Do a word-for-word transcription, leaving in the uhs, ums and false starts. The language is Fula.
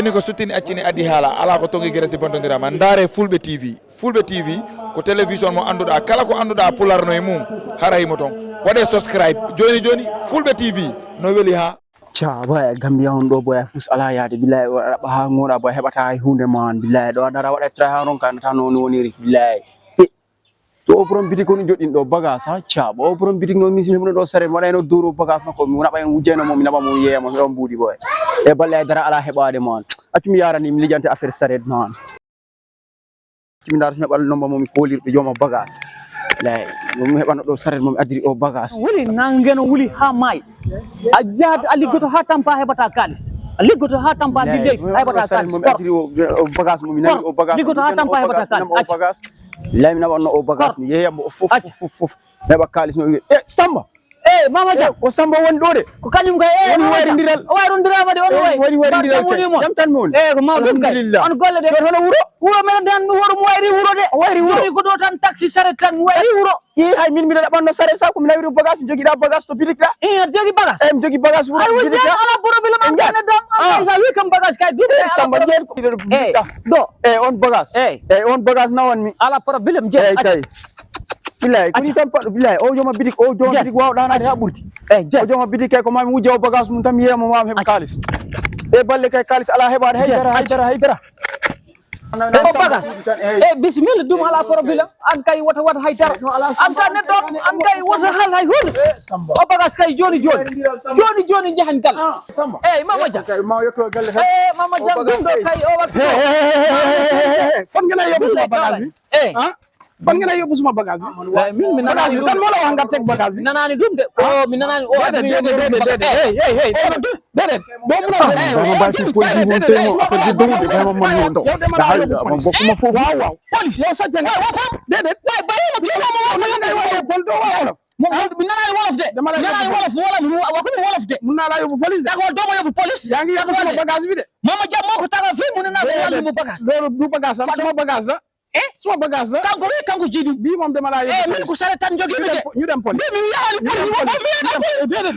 Ni ko suttini accini addi haala, alaa ko tongi gere si bontondiraa ma. Ndaare Fulɓe T V. Fulɓe T V ko télévision mo annduɗaa, kala ko annduɗaa Pulaar no e mum, hara himo toon. Waɗee subscribe jooni jooni, Fulɓe T V no weli haa. Ca, boy, Gambia on ɗo, boy, fus alaa yaade, billahi, o raɓa haa ŋooɗa, boy, heɓata hay huunde ma on, billahi, ɗo a dara waɗa tra haa ronka, nata no woni woniri, billahi. Eh, to o borom bitik woni joɗɗin ɗo bagage, ha, ca, bo o borom bitik no mi, mi heɓuno ɗo sare, mi waɗayno doro bagage makko, mi naɓa en wujjayno mo, mi naɓa mo yeeya mo, mi ɗon mbuuɗi, boy. E balle ay dara alaa heɓaade ma on. Accu mi yarani, mi lijante affaire saret ma on. Accu mi ndaara, mi heɓa nomba mo mi koolirɓe jooma bagage. Lay, mo mi heɓano ɗo saret mo mi addiri o bagage. Wuli nangeno wuli haa maayi. A jahat a liggoto haa tampa a heɓata kaalis. A liggoto haa tampa a liggey a heɓata kaalis. Kor. Addiri o, o bagage mo mi nani o bagage. Liggoto haa tampa a heɓata kaalis. Acca. Lay mi naɓanno o bagage mi yeeya mo fof, fof, fof. Mi heɓa kaalis no wiye. Eh, Samba. Eh, Mama Dia. Eh, ko Samba woni ɗo de. Ko kañum kay, eh, woni Mama Dia. Wayrindiral. O wayrondirama de, on wayi. Woni wayrindiral kay. Jam tan mi woni. Eh, ko mawɗum kay. Alhamdulillah. On golle de. Joni hono wuro? Wuro meɗen tan, wuro mo wayri wuro de. O wayri wuro. Joni ko ɗo tan taxi, charrette tan mo wayri wuro. Ii, hay min mbiɗa ɗaɓɓanno sare sa ko mi nawiri bagage, mi jogiɗa bagage to bitik ɗa. Ii, aɗa jogi bagage? Eyi, mi jogi bagage wuro to bitik ɗa. Ay, woni ala problème an kane dam. An kay sa wi kam bagage kay duɗe. Eh, Samba, jeeɗ ko biɗa bitik ɗa. Do. Eh, on bagage. Eh. Eh, on bagage nawan mi. Ala problème, jeeɗ. Eh, kay. Bilaay, ko ni tan paɗɗo, bilaay. O jooma bitik, o jooma bitik wawɗa naade ha ɓurti. Eh, jeeɗ. O jooma bitik kay ko mami wujja o bagage mum tan mi yeeya mo mami heɓa kaalis. E balle kay kaalis ala heɓaade haydara, haydara, haydara. O bagas. Eh, bisimilla, ɗum alaa problème. An kay wota, wota hay dara. An ka neɗɗo, an kay wota hal hay huunde. O bagas kay jooni jooni. Jooni jooni njahen gal. Eh, Mama Dia. Eh, Mama Dia, ɗum ɗo kay o wattu. Fon ngena yobbu suma bagage mi. Eh. Ban ngena yobbu suma bagage mi. Min mi nanaani ɗum. Tan mola wax nga teg bagage mi. Nanaani ɗum de. O mi nanaani o. Dede, dede, dede, dede. Hey, hey, hey. Dedet, ɗo muna. Mama Basi police mum tey mo affaire ji dowde, vraiment man non ɗo. Da hay man bokkuma fofu. Waaw, waaw. Police. Yow sa jang. Waaw, waaw. Dedet. Waaw, bàyyi ma kii moom wax ma ngay wax pol do wax wolof. Moom mi nanaani wolof de. Mi nanaani wolof, wolof, waxuma wolof de. Mun naa laa yóbbu police. D'accord, doo ma yóbbu police. Yaa ngi yóbbu sama bagage bi de. Mama Dia moo ko tagal fii, mu ne naa ko wàllu mu bagage. Loolu du bagage am, sama bagage la. Eh? Suma bagage la. Kanko wi, kanko jiidu. Bii moom dama laa yóbbu. Eh, min ko sare tan jogi mi de. Ñu dem police. Min mi yaani police. Ñu dem police. Déedéet.